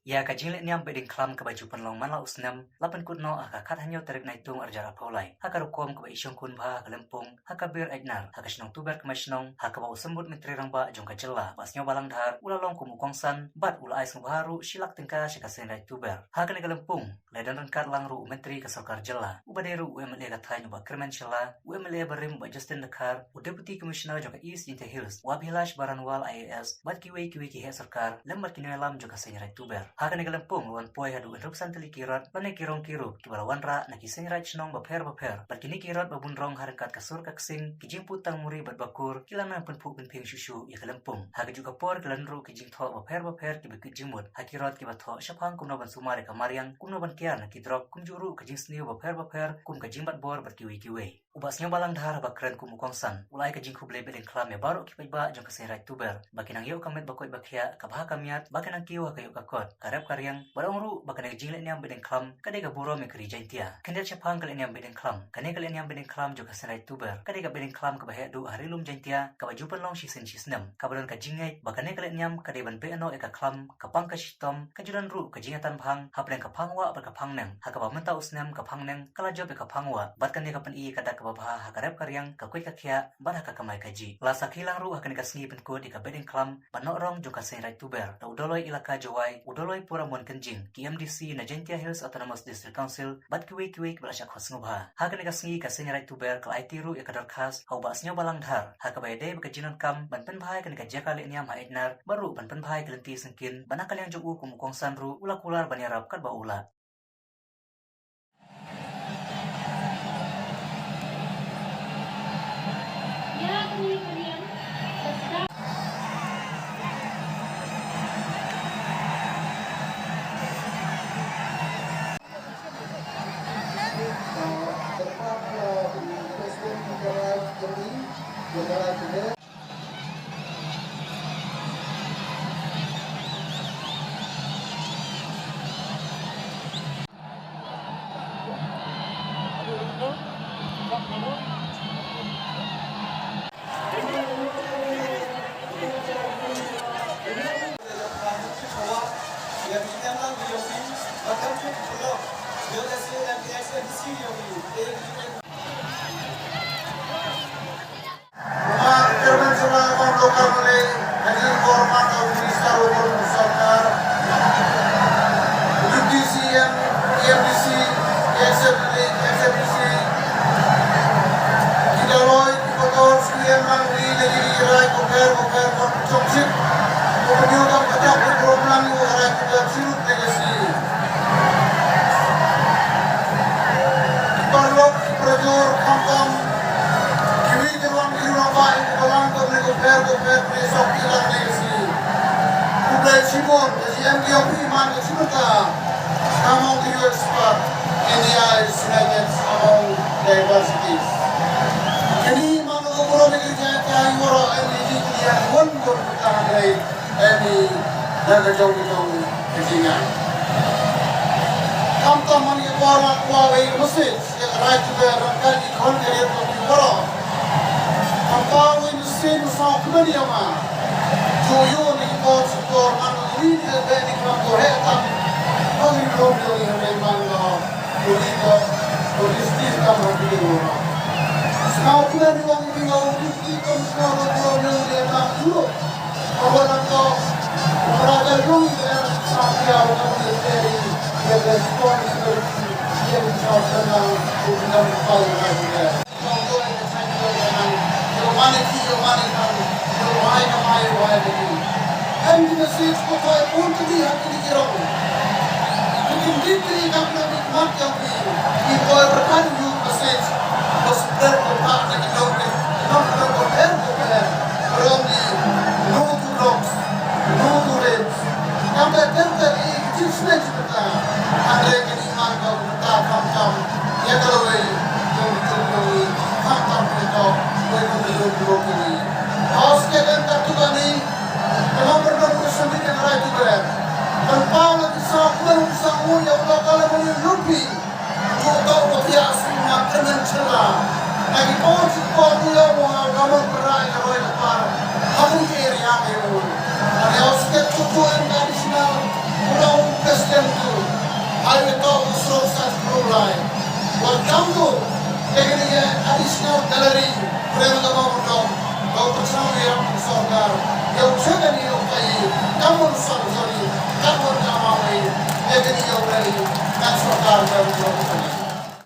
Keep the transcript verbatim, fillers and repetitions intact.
Ïa ka jingleh niam Behdeiñkhlam kaba ju pynlong man la u snem la pynkut noh ha ka khathynñiew tarik Naitung arhajar arphew lai ha ka rukom kaba i shongkun bha ha ka lympung ha ka Bir Aitnar ha ka shnong Tuber Kmai Shnong, ha kaba u Symbud Myntri Rangbah jong ka jylla Bah Sniawbhalang Dhar u la long kum u kongsan bad u la ai sngewbha ruh shi lak tyngka sha ka Seiñ Raij Tuber. Ha kane ka lympung la ïadon ryngkat lang ruh u Myntri ka Sorkar Jylla uba dei ruh u MLA ka thaiñ u Bah Kyrmen Shylla, u MLA barim u Bah Justin Dkhar, u Deputy Commissioner jong ka East Jaintia Hills u Abhilash Baranwal IAS bad kiwei kiwei ki heh sorkar lem bad ki nongïalam jong ka Seiñ Raij Tuber. Ha kane ka lympung la wan poi haduh hynriewphew san tylli ki rot lane ki rong ki rup kiba la wanrah na ki seiñ raij shnong bapher bapher bad kine ki rot ba bun rong ha ryngkat ka sur ka ksing, ki jingput tang muri bad bakur ki la nang pynphuh pynphieng shuh shuh ïa ka lympung. Ha kajuh ka por ki la don ruh ki jingthoh bapher bapher kiba kit jingmut ha ki rot kiba thoh shaphang kumno ban sumar ïa ka mariang, kumno ban kiar na ki drok, kumjuh ruh ka jingsniew bapher bapher kum ka jingbat bor bad kiwei kiwei. U Bah Sniawbhalang Dhar haba kren kum u kongsan u la ai ka jingkhublei Behdeiñkhlam ïa baroh ki paidbah jong ka Seiñ Raij Tuber ba ki nang ïoh ka met ba koit ba khiah, ka bha ka miat, ba ki nang kiew ha ka ïoh ka kot, ka rep ka riang, bad ong ruh ba kane ka jingleh niam Behdeiñkhlam ka dei ka burom ïa ka ri Jaintia. Khyndiat shaphang ka leh niam Behdeiñkhlam, kane ka leh niam Behdeiñkhlam jong ka Seiñ Raij Tuber ka dei ka Behdeiñkhlam kaba heh duh ha ri lum Jaintia kaba ju pynlong shisien shisnem, kaba don ka jingngeit ba kane ka leh niam ka dei ban beh noh ïa ka khlam, ka pang ka shitom, ka ju don ruh ka jingïatanbhang hapdeng ka phang wah bad ka phang neng, ha kaba mynta u snem ka phang neng ka la jop ïa ka phang wah bad kane ka pyni ïa ka dak kaba bha ha ka rep ka riang, ka koit ka khiah bad ha ka kamai kajih. La sakhi lang ruh ha kane ka sngi pynkut ïa ka Behdeiñkhlam ba noh rong jong ka Seiñ Raij Tuber da u Dolloi Elaka Jowai, u Dolloi Puramon Kynjing, ki MDC na Jaintia Hills Autonomous District Council bad kiwei kiwei kiba la shah khot sngewbha. Ha kane ka sngi ka Seiñ Raij Tuber ka la aiti ruh ïa ka dorkhas ha u Bah Sniawbhalang Dhar ha kaba ïadei bad ka jingdonkam ban pynbha ïa kane ka jaka leh niam ha Aitnar bad ruh ban pynbha ïa ka lynti syngkien ba na ka liang jong u kum u kongsan ruh u la kular ban ïarap katba u lah. Ki paralok, ki parajor, khamtam kiwei ki rangbah, ki rangbah kiba lang bapher bapher, ki sop ki lang ne ka sngi. Khublei shibun, ka jingim jong phi man ka jingmynta. Come on, you expert in the eyes, united among diversities. Kini man ka burom ïa ki jait ka ïing waroh, em ni ji ki ïa wan wan ka hangre. Em i da ka jong ka jong ka jingngeit. Khamtam man ïa ka por nga kwah wei ka message ïa ka Raij Tuber ryngkat ki khun ka ri ka jong ki baroh. Khamtam wei message mynsaw kmen ïa nga. Ju ïoh na ki por sha ki por man wi ni ka beh ni klam ko heh tam. Ko ni rom ïoh ïa ka man la. Ko ni ko ko ni stil kam ha ki ïoh. Sngewkmen ïa nga ïa ki ïoh ki kam sngewkmen ïa nga ïa ka ïoh.